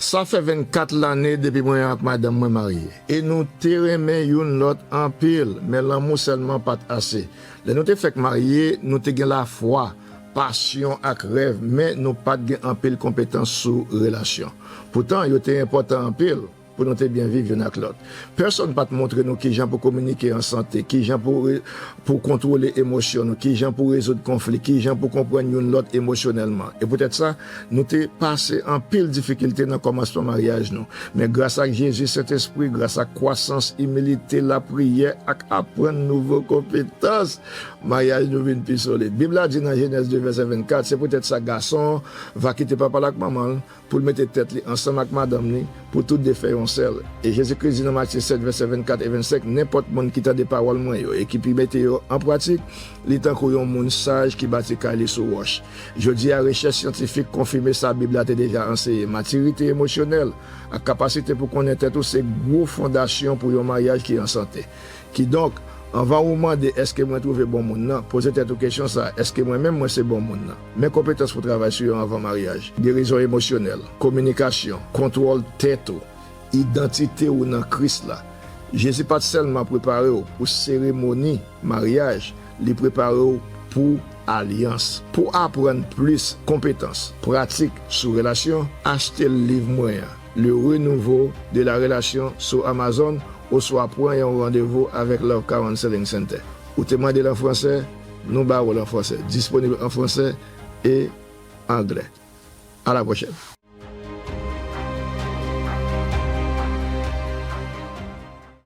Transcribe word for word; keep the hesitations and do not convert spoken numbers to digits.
Sa fè vennkat lane depi mwen ak madanm mwen marye, e nou te renmen youn lòt anpil, men lanmou sèlman pa t ase. Lè nou te fèk marye, nou te gen lafwa, pasyon ak rèv, men nou pa t gen anpil konpetans sou relasyon. Poutan, yo te enpòtan anpil pou nou te byen viv youn ak lòt. Pèsonn pa t montre nou kijan pou kominike an sante, kijan pou re-, pou kontwole emosyon nou, kijan pou rezoud konfli, kijan pou konprann youn lòt emosyonèlman. E poutèt sa, nou te pase anpil difikilte nan kòmansman maryaj nou. Men gras ak Jezi, Sentespri, gras ak kwasans, imilite, lapriyè, ak aprann nouvo konpetans, maryaj nou vin pi solid. Bib la di nan Jenèz de vèsè vennkat, se poutèt sa gason an va kite papa l ak manman l, pou l mete tèt li ansanm ak madanm li, pou tou de fè yon sèl. E Jezi Kris di nan Matye sèt, vèsè vennkat e vennsenk, nenpòt moun ki tande pawòl mwen yo e ki pi mete yo an pratik, li tankou yon moun saj ki bati kay li sou wòch. Jodi a, rechèch syantifik konfime sa Bib la te deja anseye. Matirite emosyonèl ak kapasite pou konnen tèt ou se gwo fondasyon pou yon maryaj ki an sante. Kidonk, anvan ou mande, "Èske mwen twouve bon moun nan?", poze tèt ou kesyon sa a, "Èske mwen menm mwen se bon moun nan?" Men konpetans pou travay sou yo anvan maryaj. Gerizon emosyonèl, kominikasyon, kontwòl tèt ou, idantite ou nan Kris la. Jezi pa t sèlman prepare w pou seremoni maryaj, li prepare w pou alyans. Pou aprann plis konpetans pratik sou relasyon, achte liv mwen an, Le Renouveau de la Relation sou Amazon, oswa pran yon randevou avèk Love Kawan Selling Center. Ou te mande l an fransè, nou ba ou l an fransè. Disponib an fransè e anglè. A la pwochèn.